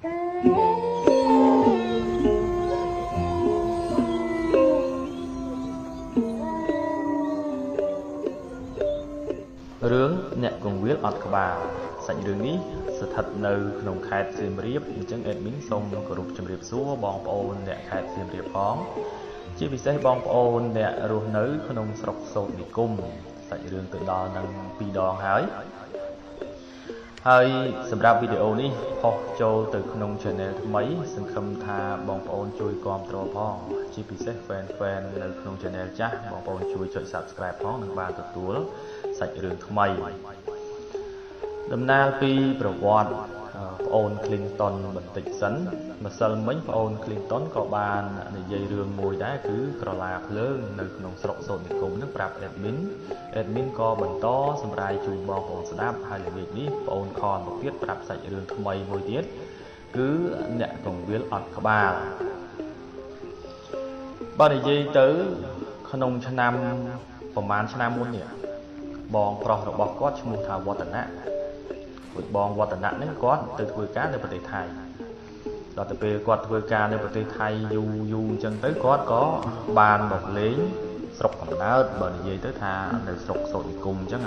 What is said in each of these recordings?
រឿងអ្នកគង្វាលអត់ក្បាលសាច់រឿងនេះស្ថិតនៅក្នុងខេត្តសៀមរាបអញ្ចឹង admin សូមគោរពជម្រាបសួរបងប្អូនអ្នកខេត្តសៀមរាបផងជាពិសេសបងប្អូនអ្នករស់នៅក្នុងស្រុកសូត្រនិគមសាច់រឿងទៅដល់នឹង2ដងហើយហើយសម្រាប់វីដេអូនេះផុសចូលទៅក្នុង Channel ថ្មីសង្ឃឹមថាបងប្អូនជួយគាំទ្រផងជាពិសេស fan នៅក្នុង Channel ចាស់បងប្អូនជួយចុច Subscribe ផងនឹងបានទទួលសាច់រឿងថ្មីដំណើរពីប្រវត្តិប្អូន Clinton បន្តិចសិនម្សិលមិញប្អូន Clinton ក៏បាននិយាយរឿងមួយដែរគឺក្រឡាភ្លើងនៅក្នុងស្រុកសូត្រនិគមនឹងប្រាប់ admin ក៏បន្តសម្រាយជូនបងប្អូនស្ដាប់ហើយល្ងាចនេះប្អូនខនមកទៀតប្រាប់សាច់រឿងថ្មីមួយទៀតគឺអ្នកកង្វៀលអត់ក្បាលបើនិយាយទៅក្នុងឆ្នាំប្រហែលឆ្នាំមុននេះបងប្រុសរបស់គាត់ឈ្មោះថាវឌ្ឍនៈរួចបងវឌ្ឍនៈហ្នឹងគាត់ទៅធ្វើការនៅប្រទេសថៃដល់ទៅពេលគាត់ធ្វើការនៅប្រទេសថៃយូរយូរអញ្ចឹងទៅគាត់ក៏បានមកលេងស្រុកកំណើតបើនិយាយទៅថានៅស្រុកសូត្រនិគមអញ្ចឹង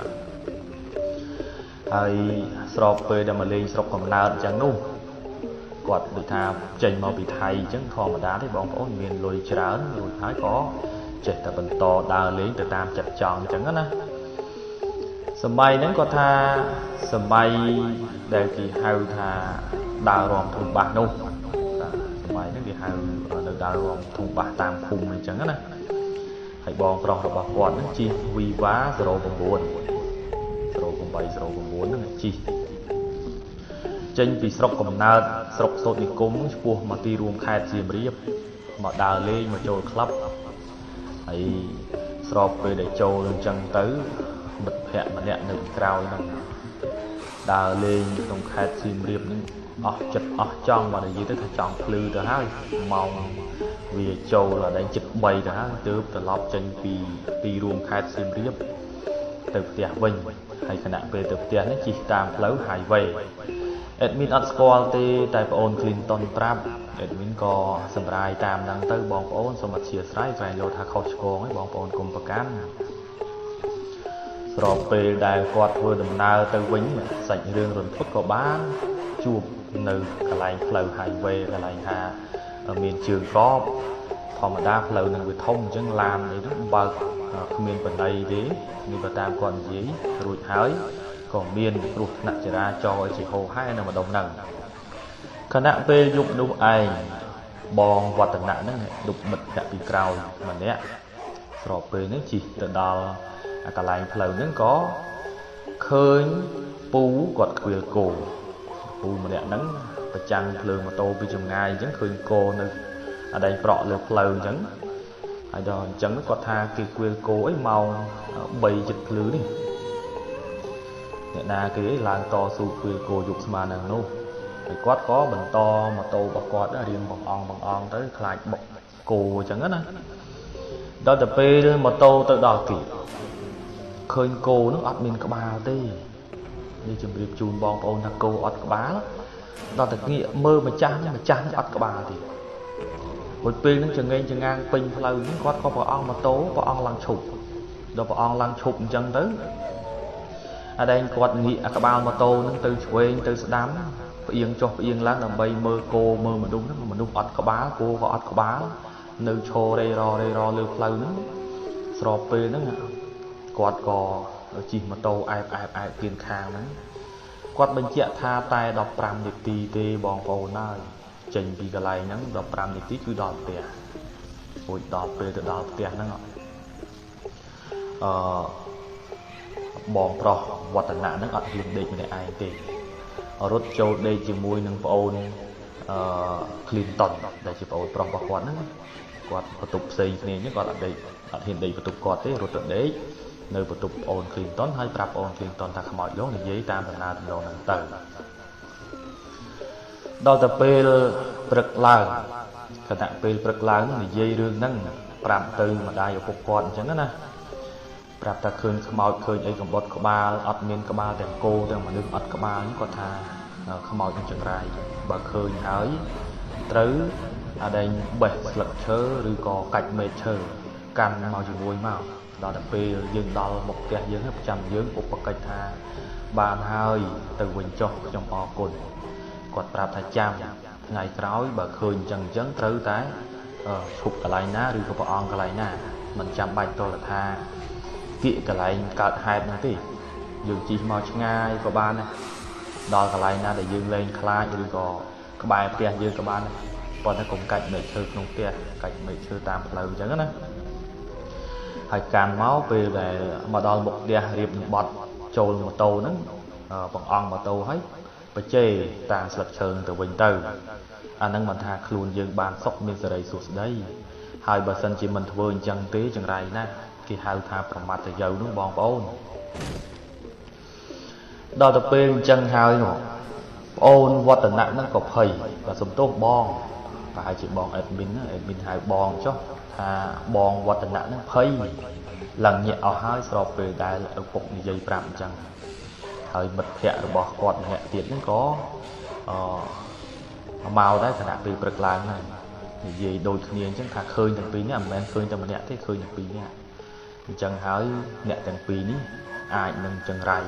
ហើយស្របពេលដែលមកលេងស្រុកកំណើតអញ្ចឹងនោះគាត់ដូចថាចេញមកពីថៃអញ្ចឹងធម្មតាទេបងប្អូនមានលុយច្រើនរួចហើយក៏ចេះតែបន្តដើរលេងទៅតាមចិត្តចង់អញ្ចឹងណាសម័យហ្នឹងគាត់ថាសម័យដែលគេហៅថាដើររាំធុងបាសនោះសម័យហ្នឹងគេហៅនៅដើររាំធុងបាសតាមភូមិអញ្ចឹងណាហើយបងប្រុសរបស់គាត់ហ្នឹងជិះ Viva 09 08 09ហ្នឹងជិះចេញពីស្រុកកំណើតស្រុកសូត្រនិគមឆ្ពោះមកទីរួមខេត្តសៀមរាបមកដើរលេងមកចូលក្លឹបហើយស្របពេលដែលចូលអញ្ចឹងទៅមិត្តភក្តិម្នាក់នៅក្រោយហ្នឹងដើរលេងក្នុងខេត្តសៀមរាបហ្នឹងអស់ចិត្តអស់ចង់បើនិយាយទៅថាចង់ភ្លឺទៅហើយម៉ោងវាចូលដល់ដល់ជិត3ទៅហើយទើបត្រឡប់ចេញពីទីរួមខេត្តសៀមរាបទៅផ្ទះវិញហើយខណៈពេលទៅផ្ទះនេះជិះតាមផ្លូវ highway admin អត់ស្គាល់ទេតែប្អូន Clinton ប្រាប់ admin ក៏សម្រាយតាមហ្នឹងទៅបងប្អូនសូមអធ្យាស្រ័យក្រែងលោថាខុសឆ្គងឯងបងប្អូនកុំប្រកាន់ស្របពេលដែលគាត់ធ្វើដំណើរទៅវិញសាច់រឿងរន្ធត់ក៏បានជួបនៅកន្លែងផ្លូវ highway កន្លែងថាមានជើងកបធម្មតាផ្លូវនឹងវាធំអញ្ចឹងឡានអីហ្នឹងបើកគ្មានបណៃទេនេះបើតាមគាត់និយាយរួចហើយក៏មានគ្រោះថ្នាក់ចរាចរណ៍ជាហូរហែនៅម្ដុំហ្នឹងខណៈពេលយប់នោះឯងបងវឌ្ឍនៈហ្នឹងដប់មិត្តភក្តិពីក្រោយម្នាក់ស្របពេលហ្នឹងជិះទៅដល់កន្លែងផ្លូវហ្នឹងក៏ឃើញពូគាត់ខ្វៀលគោពូម្នាក់ហ្នឹងប្រចាំងភ្លើងម៉ូតូពីចម្ងាយអញ្ចឹងឃើញគោនៅអដែងប្រក់លើផ្លូវអញ្ចឹងហើយដល់អញ្ចឹងគាត់ថាគេខ្វៀលគោអីម៉ោង3ជិតភ្លឺនេះអ្នកណាគេឡើងតស៊ូខ្វៀលគោយប់ស្មាននឹងនោះហើយគាត់ក៏បន្តម៉ូតូរបស់គាត់រៀងបងអង្គបងអង្គទៅខ្លាចបុកគោអញ្ចឹងណាដល់ទៅពេលម៉ូតូទៅដល់គេឃើញគោនឹងអត់មានក្បាលទេនេះជម្រាបជូនបងប្អូនថាគោអត់ក្បាលដល់តែងាកមើលម្ចាស់នឹងម្ចាស់នឹងអត់ក្បាលទេរួចពេលនឹងចងេងចងាងពេញផ្លូវហ្នឹងគាត់ក៏ព្រះអង្គម៉ូតូព្រះអង្គឡើងឈប់ដល់ព្រះអង្គឡើងឈប់អញ្ចឹងទៅអាដែងគាត់ងាកអាក្បាលម៉ូតូហ្នឹងទៅឆ្វេងទៅស្ដាំផ្អៀងចុះផ្អៀងឡើងដើម្បីមើលគោមើលមនុស្សហ្នឹងមនុស្សអត់ក្បាលគោក៏អត់ក្បាលនៅឈររេររេរលើផ្លូវហ្នឹងស្របពេលហ្នឹងគាត់ក៏ជិះម៉ូតូអែបអែបអែបគៀនខាងហ្នឹងគាត់បញ្ជាក់ថាតែ15នាទីទេបងប្អូនហើយចេញពីកន្លែងហ្នឹង15នាទីគឺដល់ផ្ទះរួចដល់ពេលទៅដល់ផ្ទះហ្នឹងអឺបងប្រុសវឌ្ឍនៈហ្នឹងអត់ហ៊ានដេកម្នាក់ឯងទេរត់ចូលដេកជាមួយនឹងប្អូនអឺ Clinton ដែលជាប្អូនប្រុសរបស់គាត់ហ្នឹងគាត់បន្ទប់ផ្សេងគ្នាហ្នឹងគាត់អត់ដេកអត់ហ៊ានដេកបន្ទប់គាត់ទេរត់ទៅដេកនៅបន្ទប់ប្អូន Clinton ហើយប្រាប់ប្អូន Clinton ថាខ្មោចលោកនិយាយតាមដំណើរទំនងហ្នឹងទៅដល់ទៅពេលព្រឹកឡើងខណៈពេលព្រឹកឡើងនិយាយរឿងហ្នឹងប្រាប់ទៅម្ដាយឪពុកគាត់អញ្ចឹងណាប្រាប់ថាឃើញខ្មោចឃើញអីកំបុតក្បាលអត់មានក្បាលទាំងគោទាំងមនុស្សអត់ក្បាលគាត់ថា ខ្មោចនឹងចង្រៃបើឃើញហើយត្រូវអាដែងបេះស្លឹកឈើឬក៏កាច់មែកឈើកាន់មកជាមួយមកដល់តែពេលយើងដល់មុខផ្ទះយើងប្រចាំយើងឧបកិច្ចថាបានហើយទៅវិញចុះខ្ញុំអរគុណគាត់ប្រាប់ថាចាំថ្ងៃក្រោយបើឃើញអញ្ចឹងត្រូវតែឈប់កន្លែងណាឬក៏ព្រះអង្គកន្លែងណាមិនចាំបាច់តលថាគៀកកន្លែងកើតហេតុហ្នឹងទេយើងជិះមកឆ្ងាយក៏បានដែរដល់កន្លែងណាដែលយើងលែងខ្លាចឬក៏ក្បែរផ្ទះយើងក៏បានដែរប៉ុន្តែកុំកាច់មែកឈើក្នុងផ្ទះកាច់មែកឈើតាមផ្លូវអញ្ចឹងណាហើយកាន់មកពេលដែលមកដល់មុខផ្ទះរៀបនឹងបត់ចូលម៉ូតូហ្នឹងបង្អង់ម៉ូតូហើយបច្ចេតាមស្លឹកឈើទៅវិញទៅអាហ្នឹងមិនថាខ្លួនយើងបានសុខមានសេរីសួស្តីហើយបើសិនជាមិនធ្វើអញ្ចឹងទេចង្រៃណាស់គេហៅថាប្រមាថយោនោះបងប្អូនដល់ទៅពេលអញ្ចឹងហើយនោះប្អូនវឌ្ឍនៈហ្នឹងក៏ភ័យបាទសំទោសបងប្រហែលជាបង admin ណា admin ហៅបងចុះថាបងវឌ្ឍនៈហ្នឹងភ័យឡើងញាក់អស់ហើយស្របពេលដែលឪពុកនិយាយប្រាប់អញ្ចឹងហើយមិត្តភ័ក្តិរបស់គាត់ម្នាក់ទៀតហ្នឹងក៏មកដែរខណៈពេលព្រឹកឡើងហ្នឹងនិយាយដូចគ្នាអញ្ចឹងថាឃើញទាំងពីរនាក់មិនមែនឃើញតែម្នាក់ទេឃើញទាំងពីរនាក់អញ្ចឹងហើយអ្នកទាំងពីរនេះអាចនឹងចង្រៃ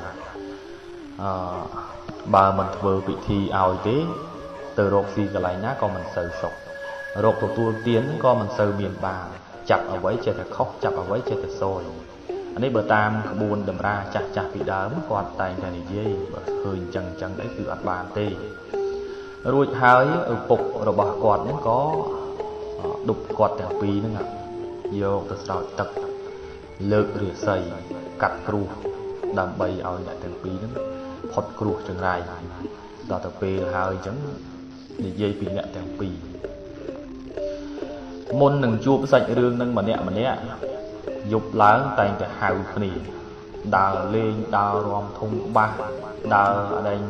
បើមិនធ្វើពិធីឲ្យទេទៅរកស៊ីកន្លែងណាក៏មិនសូវសុខរកទទួលទានក៏មិនសូវមានបានចាប់អ្វីចេះតែខុសចាប់អ្វីចេះតែសយអានេះបើតាមក្បួនតម្រាចាស់ចាស់ពីដើមគាត់តែងតែនិយាយបើឃើញចឹងចឹងអីគឺអត់បានទេរួចហើយឪពុករបស់គាត់ហ្នឹងក៏ដប់គាត់ទាំងពីរហ្នឹងយកទៅស្រោចទឹកលើករាសីកាត់គ្រោះដើម្បីឲ្យអ្នកទាំងពីរហ្នឹងផុតគ្រោះចង្រៃដល់ទៅពេលហើយអញ្ចឹងនិយាយពីអ្នកទាំងពីរមុននឹងជួបសាច់រឿងនឹងម្នាក់ម្នាក់យប់ឡើងតែងតែហៅគ្នាដើរលេងដើររាំធុងបាសដើរអដែង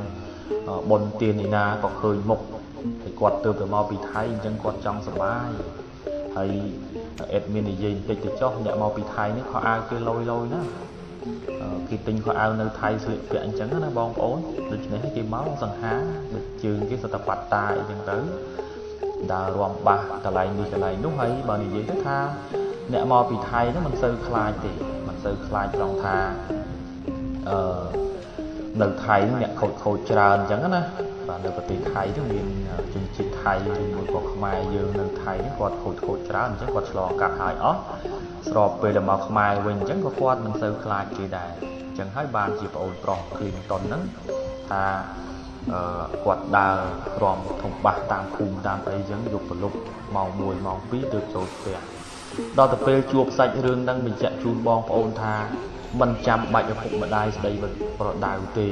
បុណ្យទានឯណាក៏ឃើញមុខហើយគាត់ទើបទៅមកពីថៃអញ្ចឹងគាត់ចង់សប្បាយហើយអេដមាននិយាយបន្តិចទៅចុះអ្នកមកពីថៃនេះខោអាវគេលយលយណាគេទិញខោអាវនៅថៃស្លៀកពាក់អញ្ចឹងណាបងប្អូនដូច្នេះគេមកសង្ហាដូចជើងគេសតបត្តាអីចឹងទៅដើររាំបាសកន្លែងនេះកន្លែងនោះហើយបើនិយាយទៅថាអ្នកមកពីថៃហ្នឹងមិនសូវខ្លាចទេមិនសូវខ្លាចត្រង់ថានៅថៃអ្នកខូចច្រើនអញ្ចឹងណាបាទនៅប្រទេសថៃហ្នឹងមានជនជាតិថៃឬមួយក៏ខ្មែរយើងនៅថៃហ្នឹងគាត់ខូចច្រើនអញ្ចឹងគាត់ឆ្លងកាត់ហើយអស់ស្របពេលដែលមកខ្មែរវិញអញ្ចឹងក៏គាត់មិនសូវខ្លាចគេដែរអញ្ចឹងហើយបានជាប្អូនប្រុសគ្លីនតុនហ្នឹងថាគាត់ដើររាំធំបាសតាមភូមិតាមអីអញ្ចឹងយកប្រលប់ម៉ោង1ម៉ោង2ទើបចូលផ្ទះដល់ទៅពេលជួបសាច់រឿងហ្នឹងបញ្ជាក់ជូនបងប្អូនថាមិនចាំបាច់ឪពុកម្ដាយស្ដីប្រដៅទេ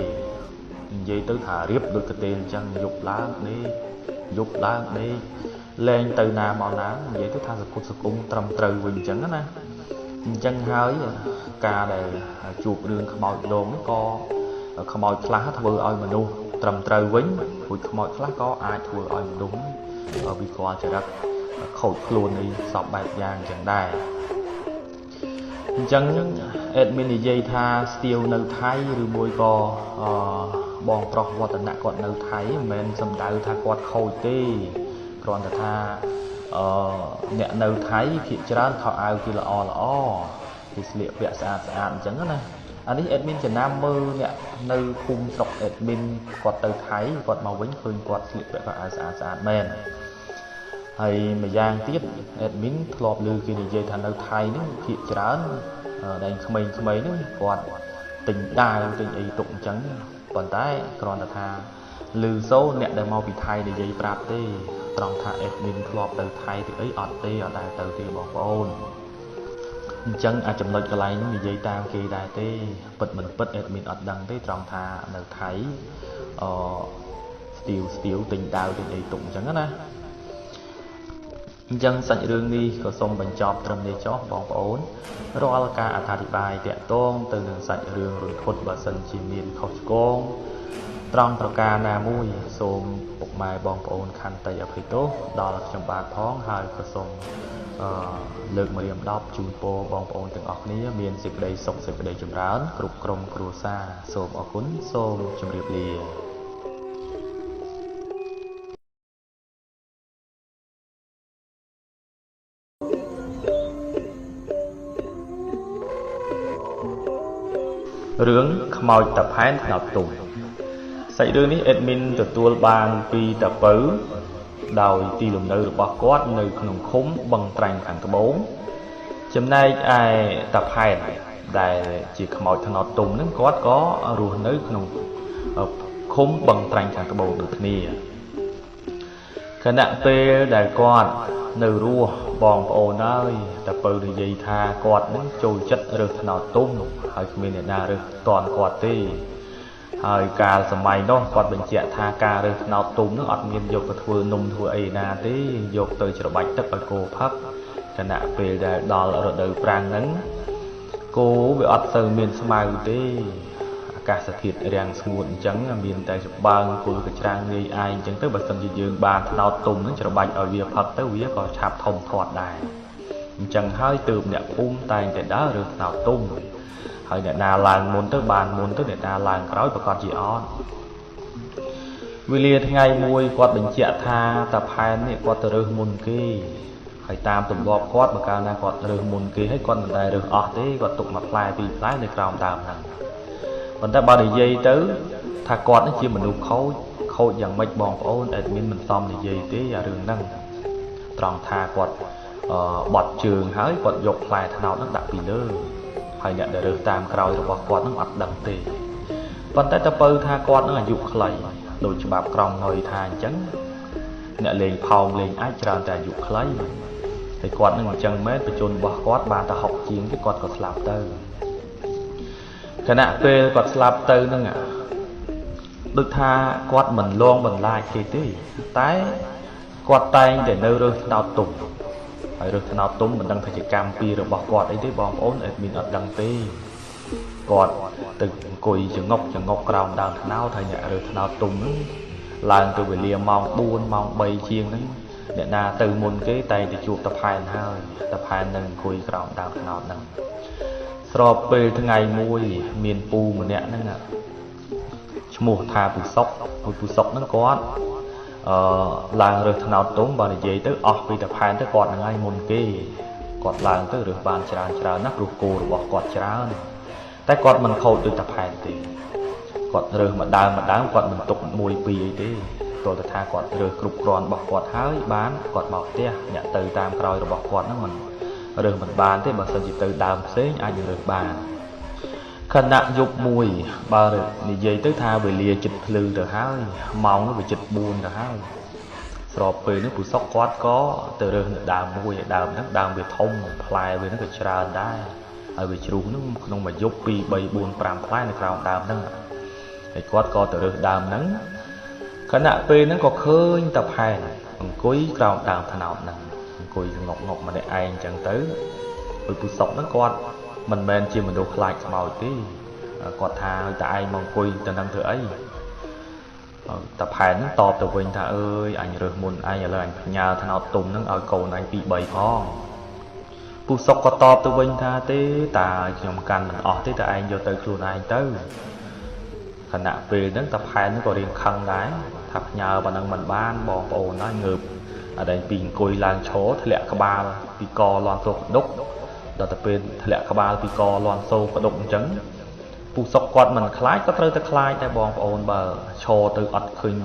និយាយទៅថារៀបដូចកទេលអញ្ចឹងយប់ឡើងដេកយប់ឡើងដេកលែងទៅណាមកណានិយាយទៅថាសគុតសគុំត្រឹមត្រូវវិញអញ្ចឹងណាអញ្ចឹងហើយការដែលជួបរឿងខ្មោចលងនេះក៏ខ្មោចខ្លះធ្វើឲ្យមនុស្សត្រឹមត្រូវវិញរួចខ្មោចខ្លះក៏អាចធ្វើឲ្យមនុស្សវិកលចរិតខូចខ្លួននេះសពបែបយ៉ាងអញ្ចឹងដែរអញ្ចឹងអេដមាននិយាយថាស្ទាវនៅថៃឬមួយក៏បងប្រុសវឌ្ឍនៈគាត់នៅថៃមិនមែនសំដៅថាគាត់ខូចទេគ្រាន់តែថាអ្នកនៅថៃភាគច្រើនខោអាវគេល្អល្អគេស្លៀកពាក់ស្អាតស្អាតអញ្ចឹងណាអានេះអេដមានចំណាំមើលអ្នកនៅភូមិស្រុកអេដមានគាត់ទៅថៃគាត់មកវិញឃើញគាត់ស្លៀកពាក់ខោអាវស្អាតស្អាតមែនហើយម្យ៉ាងទៀតអេដមីនធ្លាប់ឮគេនិយាយថានៅថៃហ្នឹងភាគច្រើនដែលក្មេងៗហ្នឹងគាត់ទិញដាវទិញអីទុកអញ្ចឹងប៉ុន្តែគ្រាន់តែថាឮសូរអ្នកដែលមកពីថៃនិយាយប្រាប់ទេត្រង់ថាអេដមីនធ្លាប់ទៅថៃទៅអីអត់ទេអត់ដែលទៅទេបងប្អូនអញ្ចឹងអាចចំណុចកន្លែងហ្នឹងនិយាយតាមគេដែរទេពិតមិនពិតអេដមីនអត់ដឹងទេត្រង់ថានៅថៃស្ទាវទិញដាវទិញអីទុកអញ្ចឹងណាអញ្ចឹងសាច់រឿងនេះក៏សូមបញ្ចប់ត្រឹមនេះចុះបងប្អូនរាល់ការអត្ថាធិប្បាយតាក់ទងទៅនឹងសាច់រឿងរន្ធត់បើសិនជាមានខុសឆ្គងត្រង់ប្រការណាមួយសូមពុកម៉ែបងប្អូនខន្តីអភ័យទោសដល់ខ្ញុំបាទផងហើយក៏សូមលើកម្រាម10ជូនពរបងប្អូនទាំងអស់គ្នាមានសេចក្តីសុខសេចក្តីចម្រើនគ្រប់ក្រុមគ្រួសារសូមអរគុណសូមជម្រាបលា រឿងខ្មោចតាផែនថ្នោតទុំសាច់រឿងនេះ admin ទទួលបានពីតាពៅដោយទីលំនៅរបស់គាត់នៅក្នុងឃុំបឹងត្រាញ់ខាងត្បូងចំណែកឯតាផែនដែលជាខ្មោចថ្នោតទុំហ្នឹងគាត់ក៏រស់នៅក្នុងឃុំបឹងត្រាញ់ខាងត្បូងដូចគ្នាខណៈពេលដែលគាត់នៅរស់បងប្អូនហើយតាពៅនិយាយថាគាត់នឹងចូលចិត្តរើសថ្នោតទុំហើយគ្មានអ្នកណារើសតន់គាត់ទេហើយកាលសម័យនោះគាត់បញ្ជាក់ថាការរើសថ្នោតទុំនឹងអត់មានយកទៅធ្វើនំធ្វើអីណាទេយកទៅច្របាច់ទឹកឲ្យគោផឹកខណៈពេលដែលដល់រដូវប្រាំងហ្នឹងគោវាអត់សូវមានស្មៅទេអាកាសធាតុរាំងស្ងួតអញ្ចឹងមានតែច្បើងគល់កច្រាំងងាយឯងអញ្ចឹងទៅបើសិនជាយើងបានថ្នោតទុំហ្នឹងច្របាច់ឲ្យវាផឹកទៅវាក៏ឆាប់ធំធាត់ដែរអញ្ចឹងហើយទើបអ្នកភូមិតែងតែដើររើសថ្នោតទុំហើយអ្នកណាឡើងមុនទៅបានមុនទៅអ្នកណាឡើងក្រោយប្រកាសជាអត់វេលាថ្ងៃមួយគាត់បញ្ជាក់ថាតាផែននេះគាត់ទៅរើសមុនគេហើយតាមទម្លាប់គាត់បើកាលណាគាត់រើសមុនគេហើយគាត់មិនដែលរើសអស់ទេគាត់ទុកមួយផ្លែពីរផ្លែនៅក្រោមដើមហ្នឹងប៉ុន្តែបើនិយាយទៅថាគាត់នេះជាមនុស្សខូចយ៉ាងម៉េចបងប្អូន admin មិនសមនិយាយទេអារឿងហ្នឹងត្រង់ថាគាត់បត់ជើងហើយគាត់យកផ្លែត្នោតហ្នឹងដាក់ពីលើហើយអ្នកដែលរើសតាមក្រោយរបស់គាត់នឹងអត់ដឹងទេប៉ុន្តែតើពៅថាគាត់នឹងអាយុខ្លីដោយច្បាប់ក្រមងុយថាអញ្ចឹងអ្នកលេងផោងលេងអាចច្រើនតែអាយុខ្លីហើយគាត់នឹងអញ្ចឹងមែនបច្ចុប្បន្នរបស់គាត់បានតែ60ជាងទេគាត់ក៏ស្លាប់ទៅខណៈពេលគាត់ស្លាប់ទៅនឹងដូចថាគាត់មិនលងបន្លាចគេទេតែគាត់តែងតែនៅរើសត្នោតទុំហើយរើសត្នោតទុំមិនដឹងថាជាកម្មពីរបស់គាត់អីទេបងប្អូន admin អត់ដឹងទេគាត់ទៅអង្គុយចងុកក្រោមដើមត្នោតហើយអ្នករើសត្នោតទុំហ្នឹងឡើងទៅវេលាម៉ោង4ម៉ោង3ជាងហ្នឹងអ្នកណាទៅមុនគេតែងតែជួបតាផែនហើយតាផែននឹងអង្គុយក្រោមដើមត្នោតហ្នឹងស្របពេលថ្ងៃមួយមានពូម្នាក់ហ្នឹងឈ្មោះថាពូសុកហើយពូសុកហ្នឹងគាត់ឡើងរើសត្នោតទុំបើនិយាយទៅអស់ពីតាផែនទៅគាត់ហ្នឹងហើយមុនគេគាត់ឡើងទៅរើសបានច្រើនណាស់ព្រោះគោរបស់គាត់ច្រើនតែគាត់មិនខូចដូចតាផែនទេគាត់រើសម្ដើមគាត់មិនទុក1 2អីទេទោះតែថាគាត់រើសគ្រប់គ្រាន់របស់គាត់ហើយបានគាត់មកផ្ទះអ្នកទៅតាមក្រោយរបស់គាត់ហ្នឹងមិនរើសមិនបានទេបើសិនជាទៅដើមផ្សេងអាចនឹងរើសបានខណៈយប់មួយបើនិយាយទៅថាវេលាចិត្តភ្លឺទៅហើយម៉ោងនោះវាចិត្ត4ទៅហើយស្របពេលនេះពូសុកគាត់ក៏ទៅរើសនៅដើមមួយឯដើមហ្នឹងដើមវាធំផ្លែវាហ្នឹងក៏ច្រើនដែរហើយវាជ្រុះហ្នឹងក្នុងមួយយប់2 3 4 5ផ្លែនៅក្រោមដើមហ្នឹងហើយគាត់ក៏ទៅរើសដើមហ្នឹងខណៈពេលហ្នឹងក៏ឃើញតាផែនអង្គុយក្រោមដើមត្នោតហ្នឹងអង្គុយងក់ម្នាក់ឯងអញ្ចឹងទៅហើយពូសុកហ្នឹងគាត់មិនមែនជាមនុស្សខ្លាចខ្មោចទេគាត់ថាឲ្យតែឯងមកអង្គុយទៅនឹងធ្វើអីតាផែនហ្នឹងតបទៅវិញថាអើយអញរើសមុនឯងឥឡូវអញផ្ញើត្នោតទុំហ្នឹងឲ្យកូនឯង2 3ផងពូសុកក៏តបទៅវិញថាទេតាខ្ញុំកាន់មិនអស់ទេតែឯងយកទៅខ្លួនឯងទៅខណៈពេលហ្នឹងតាផែនហ្នឹងក៏រៀងខឹងដែរថាផ្ញើប៉ុណ្ណឹងមិនបានបងប្អូនហើយងើបអត់ឯងពីអង្គុយឡើងឈរធ្លាក់ក្បាលពីកលន់សូកដុកដល់ទៅពេលធ្លាក់ក្បាលពីកលន់សូកដុកអញ្ចឹងពូសុកគាត់មិនខ្លាចក៏ត្រូវតែខ្លាចតែបងប្អូនបើឈរទៅអត់ឃើញ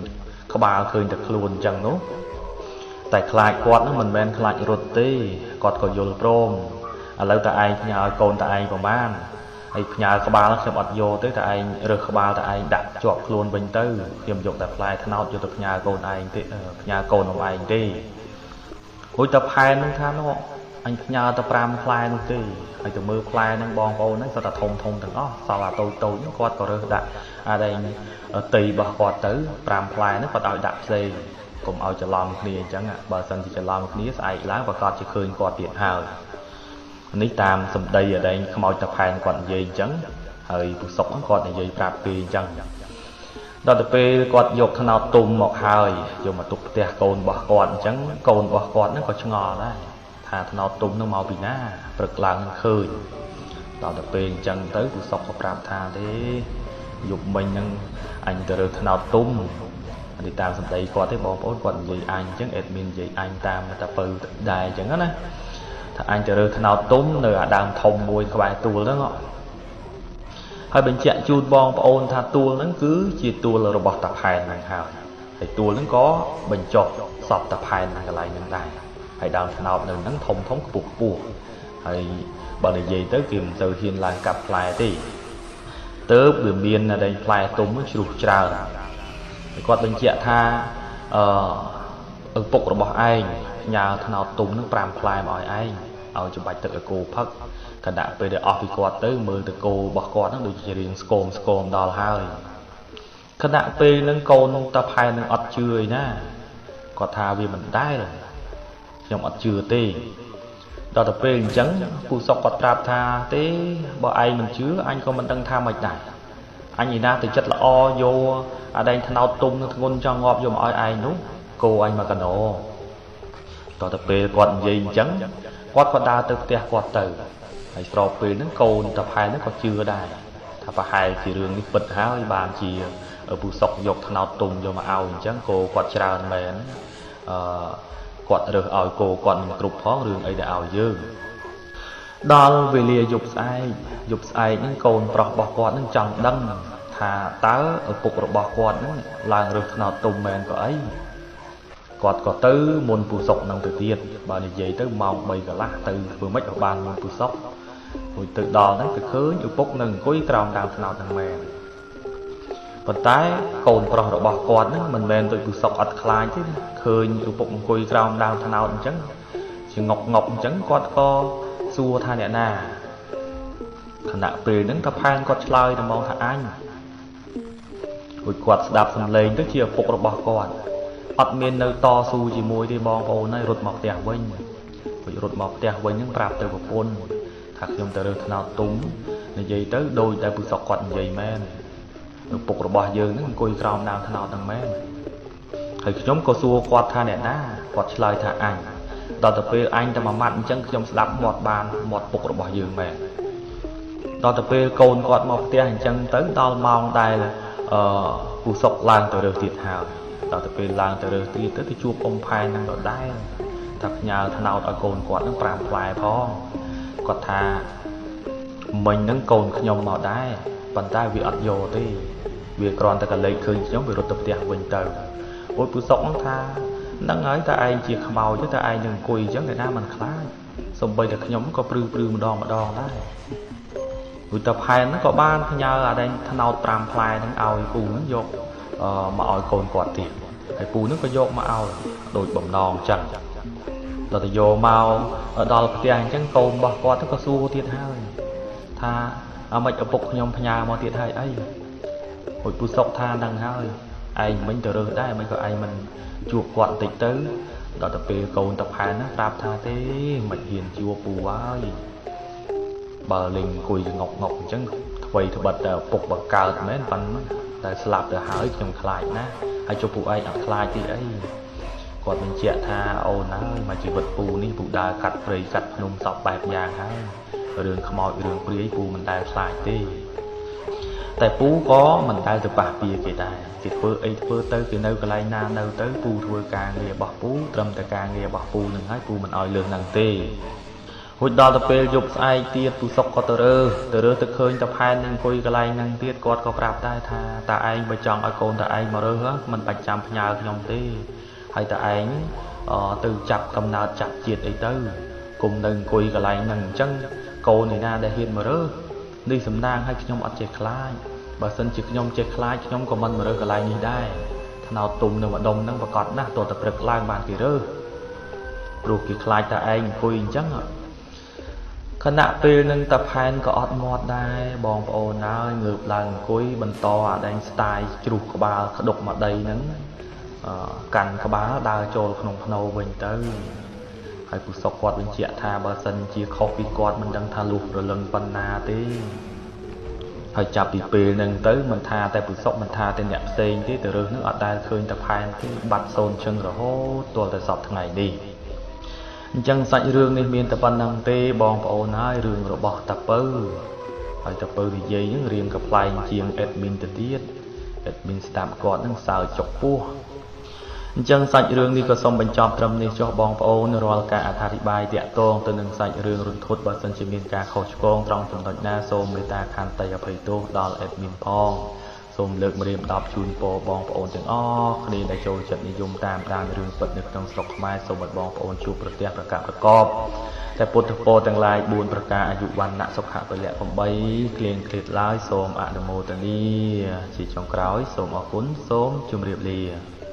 ក្បាលឃើញតែខ្លួនអញ្ចឹងនោះតែខ្លាចគាត់ហ្នឹងមិនមែនខ្លាចរត់ទេគាត់ក៏យល់ព្រមឥឡូវតែឯងផ្ញើឲ្យកូនតែឯងប្រហែលហើយផ្ញើក្បាលខ្ញុំអត់យកទេតែឯងរើសក្បាលតែឯងដាក់ជាប់ខ្លួនវិញទៅខ្ញុំយកតែផ្លែត្នោតយកទៅផ្ញើកូនឯងទេផ្ញើកូនរបស់ឯងទេរួចតែផែនហ្នឹងថានោះអញផ្ញើតែ5ផ្លែនោះទេហើយទៅមើលផ្លែហ្នឹងបងប្អូនហ្នឹងសុទ្ធតែធំទាំងអស់សល់អាតូចហ្នឹងគាត់ក៏រើសដាក់អាដែងទីរបស់គាត់ទៅ5ផ្លែហ្នឹងគាត់ឲ្យដាក់ផ្សេងកុំឲ្យច្រឡំគ្នាអញ្ចឹងបើសិនជាច្រឡំគ្នាស្អែកឡើងប្រកាសជាឃើញគាត់ទៀតហើយនេះតាមសម្ដីអាដែងខ្មោចតាផែនគាត់និយាយអញ្ចឹងហើយពូសុកហ្នឹងគាត់និយាយប្រាប់គេអញ្ចឹងដល់ទៅពេលគាត់យកត្នោតទុំមកហើយយកមកទុកផ្ទះកូនរបស់គាត់អញ្ចឹងកូនរបស់គាត់ហ្នឹងក៏ឆ្ងល់ដែរថាត្នោតទុំហ្នឹងមកពីណាព្រឹកឡើងឃើញដល់ទៅពេលអញ្ចឹងទៅពូសុកក៏ប្រាប់ថាទេយប់មិញហ្នឹងអញទៅរើសត្នោតទុំនេះតាមសម្ដីគាត់ទេបងប្អូនគាត់និយាយអញអញ្ចឹង admin និយាយអញតាមតាពៅដែរអញ្ចឹងណាថាអញទៅរើសត្នោតទុំនៅអាដើមធំមួយក្បែរទួលហ្នឹង ហើយបញ្ជាក់ជូនបងប្អូនថាទួលហ្នឹងគឺជាទួលរបស់តាផែនហ្នឹងហើយហើយទួលហ្នឹងក៏បញ្ចុះសពតាផែននៅកន្លែងហ្នឹងដែរហើយដើមត្នោតនៅហ្នឹងធំធំខ្ពស់ខ្ពស់ហើយបើនិយាយទៅគេមិនសូវហ៊ានឡើងកាប់ផ្លែទេទៅវាមានតែផ្លែទុំជ្រុះច្រើនហើយគាត់បញ្ជាក់ថាឪពុករបស់ឯងផ្ញើត្នោតទុំនឹង5ផ្លែមកឲ្យឯងឲ្យច្បាច់ទឹកឲ្យគោផឹកខណៈពេលដែលអស់ពីគាត់ទៅមើលទៅគោរបស់គាត់ហ្នឹងដូចជារៀងស្គមស្គមដល់ហើយខណៈពេលហ្នឹងកូនតាផែននឹងអត់ជឿឯណាគាត់ថាវាមិនដែលខ្ញុំអត់ជឿទេដល់ទៅពេលអញ្ចឹងពូសុកគាត់ប្រាប់ថាទេបើឯងមិនជឿអញក៏មិនដឹងថាម៉េចដែរអញឯណាទៅចិត្តល្អយកអាដែងថ្នោតទុំនឹងធ្ងន់ចង់ងាប់យកមកឲ្យឯងនោះគោអញមកកណោដល់ទៅពេលគាត់និយាយអញ្ចឹងគាត់ក៏ដើរទៅផ្ទះគាត់ទៅហើយស្របពេលហ្នឹងកូនតាផែនហ្នឹងក៏ជឿដែរថាប្រហែលជារឿងនេះពិតហើយបានជាពូសុកយកថ្នោតទុំយកមកឲ្យអញ្ចឹងគោគាត់ច្រើនមែនគាត់រើសឲ្យគោគាត់មិនគ្រប់ផងរឿងអីដែលឲ្យយើងដល់វេលាយប់ស្អែកយប់ស្អែកហ្នឹងកូនប្រុសរបស់គាត់ហ្នឹងចង់ដឹងថាតើឪពុករបស់គាត់ហ្នឹងឡើងរើសថ្នោតទុំមែនក៏អីគាត់ក៏ទៅមុនពូសុកនឹងទៅទៀតបើនិយាយទៅម៉ោង3កន្លះទៅធ្វើម៉េចឲ្យបានមុនពូសុករួចទៅដល់ហ្នឹងទៅឃើញឪពុកនឹងអង្គុយក្រោមដើមត្នោតហ្នឹងមែនប៉ុន្តែកូនប្រុសរបស់គាត់ហ្នឹងមិនមែនដូចពូសុកអត់ខ្លាចទេឃើញឪពុកអង្គុយក្រោមដើមត្នោតអញ្ចឹងជាងុកងុកអញ្ចឹងគាត់ក៏សួរថាអ្នកណាខណៈពេលហ្នឹងតាផែនគាត់ឆ្លើយទៅមកថាអញរួចគាត់ស្ដាប់សំឡេងទៅជាឪពុករបស់គាត់អត់មាននៅតស៊ូជាមួយទេបងប្អូនហើយរត់មកផ្ទះវិញរួចរត់មកផ្ទះវិញហ្នឹងប្រាប់ទៅប្រពន្ធថាខ្ញុំទៅរើសត្នោតទុំនិយាយទៅដូចតែពូសុកគាត់និយាយមែនឪពុករបស់យើងហ្នឹងអង្គុយក្រោមដើមត្នោតហ្នឹងមែនហើយខ្ញុំក៏សួរគាត់ថាអ្នកណាគាត់ឆ្លើយថាអញដល់ទៅពេលអញតែមួយម៉ាត់អញ្ចឹងខ្ញុំស្ដាប់មាត់បានមាត់ពុករបស់យើងមែនដល់ទៅពេលកូនគាត់មកផ្ទះអញ្ចឹងទៅដល់ម៉ោងដែលពូសុកឡើងទៅរើសទៀតហើយដល់ទៅពេលឡើងទៅរើសទៀតទៅជួបអ៊ំផែនហ្នឹងដដែលថាផ្ញើត្នោតឲ្យកូនគាត់ហ្នឹង5ផ្លែផងគាត់ថាមិញហ្នឹងកូនខ្ញុំមកដែរប៉ុន្តែវាអត់យកទេវាគ្រាន់តែកលេចឃើញខ្ញុំវារត់ទៅផ្ទះវិញទៅអូយពូសុកហ្នឹងថាហ្នឹងហើយតែឯងជាខ្មោចតែឯងនឹងអង្គុយអញ្ចឹងឯណាមិនខ្លាចសំបីតែខ្ញុំក៏ព្រឺព្រឺម្ដងម្ដងដែររួចតែផែនហ្នឹងក៏បានផ្ញើអាដែងត្នោត5ផ្លែហ្នឹងឲ្យពូហ្នឹងយកមកឲ្យកូនគាត់ទៀតហើយពូហ្នឹងក៏យកមកឲ្យដូចបំណងអញ្ចឹងដល់ទៅយកមកដល់ផ្ទះអញ្ចឹងកូនរបស់គាត់ក៏សួរទៀតហើយថាអាម៉េចឪពុកខ្ញុំផ្ញើមកទៀតហើយអីរួចពូសុកថាហ្នឹងហើយឯងមិញទៅរើសដែរមិនក៏ឯងមិនជួបគាត់បន្តិចទៅដល់ទៅពេលកូនតាផែនហ្នឹងប្រាប់ថាទេមិនហ៊ានជួបពូហើយបើលេងអង្គុយងុកងុកអញ្ចឹងថ្វីត្បិតតែឪពុកបង្កើតមែនប៉ុន្តែស្លាប់ទៅហើយខ្ញុំខ្លាចណាស់ហើយចុះពូឯងអត់ខ្លាចទេអីគាត់បញ្ជាក់ថាអូនហើយមកជីវិតពូនេះពូដើរកាត់ព្រៃកាត់ភ្នំសពបែបយ៉ាងហើយរឿងខ្មោចរឿងព្រាយពូមិនដែលខ្លាចទេតែពូក៏មិនដែលទៅប៉ះពាគេដែរគេធ្វើអីធ្វើទៅគេនៅកន្លែងណានៅទៅពូធ្វើការងាររបស់ពូត្រឹមតែការងាររបស់ពូនឹងហើយពូមិនឲ្យលើសនឹងទេរួចដល់ទៅពេលយប់ស្អែកទៀតពូសុកក៏ទៅរើសទៅឃើញតាផែននឹងអង្គុយកន្លែងហ្នឹងទៀតគាត់ក៏ប្រាប់ដែរថាតាឯងបើចង់ឲ្យកូនតាឯងមករើសមិនបាច់ចាំផ្ញើខ្ញុំទេហើយតាឯងទៅចាប់កំណើតចាប់ជាតិអីទៅគុំនៅអង្គុយកន្លែងហ្នឹងអញ្ចឹងកូនឯណាដែលហ៊ានមករើសនេះសំណាងឲ្យខ្ញុំអត់ចេះខ្លាចបើសិនជាខ្ញុំចេះខ្លាចខ្ញុំក៏មិនមករើសកន្លែងនេះដែរថ្នោតទុំនៅម្ដុំហ្នឹងប្រកាសណាស់ទោះតែព្រឹកឡើងបានគេរើសព្រោះគេខ្លាចតាឯងអង្គុយអញ្ចឹងខណៈពេលនឹងតាផែនក៏អត់មាត់ដែរបងប្អូនហើយងើបឡើងអង្គុយបន្តអាដែងស្ទាយជ្រុះក្បាលក្ដុកមកដីហ្នឹងកាន់ក្បាលដើរចូលក្នុងភ្នោវិញទៅហើយពូសុកគាត់បញ្ជាក់ថាបើសិនជាខុសពីគាត់មិនដឹងថាលុះរលឹងប៉ុណ្ណាទេហើយចាប់ពីពេលហ្នឹងទៅមិនថាតែពូសុកមិនថាតែអ្នកផ្សេងទេទៅរើសហ្នឹងអត់ដែលឃើញតាផែនទេបាត់សូនជឹងរហូតទាល់តែសពថ្ងៃនេះអញ្ចឹងសាច់រឿងនេះមានតែប៉ុណ្្នឹងទេបងប្អូនហើយរឿងរបស់តាពៅហើយតាពៅនិយាយហ្នឹងរៀងកំប្លែងជាង admin ទៅទៀត admin ស្ដាប់គាត់ហ្នឹងសើចចុកពោះ អញ្ចឹងសាច់រឿងនេះក៏សូមបញ្ចប់ត្រឹមនេះចុះបងប្អូនរាល់ការអត្ថាធិប្បាយតាក់ទងទៅនឹងសាច់រឿងរន្ធត់បើសិនជាមានការខុសឆ្គងត្រង់ចំណុចណាសូមមេត្តាខន្តីអភ័យទោសដល់ admin ផងសូមលើកម្រាម10ជូនពរបងប្អូនទាំងអស់គ្នាដែលចូលចិត្តនិយមតាមដានរឿងពិតនៅក្នុងស្រុកខ្មែរសូមឲ្យបងប្អូនជួបប្រទះប្រកាសប្រកបតែពុទ្ធពរទាំងឡាយ4ប្រការអាយុវណ្ណៈសុខៈពលៈ8គ្លៀងឃ្លាតឡើយសូមអនុមោទនាជាចុងក្រោយសូមអរគុណសូមជម្រាបលា។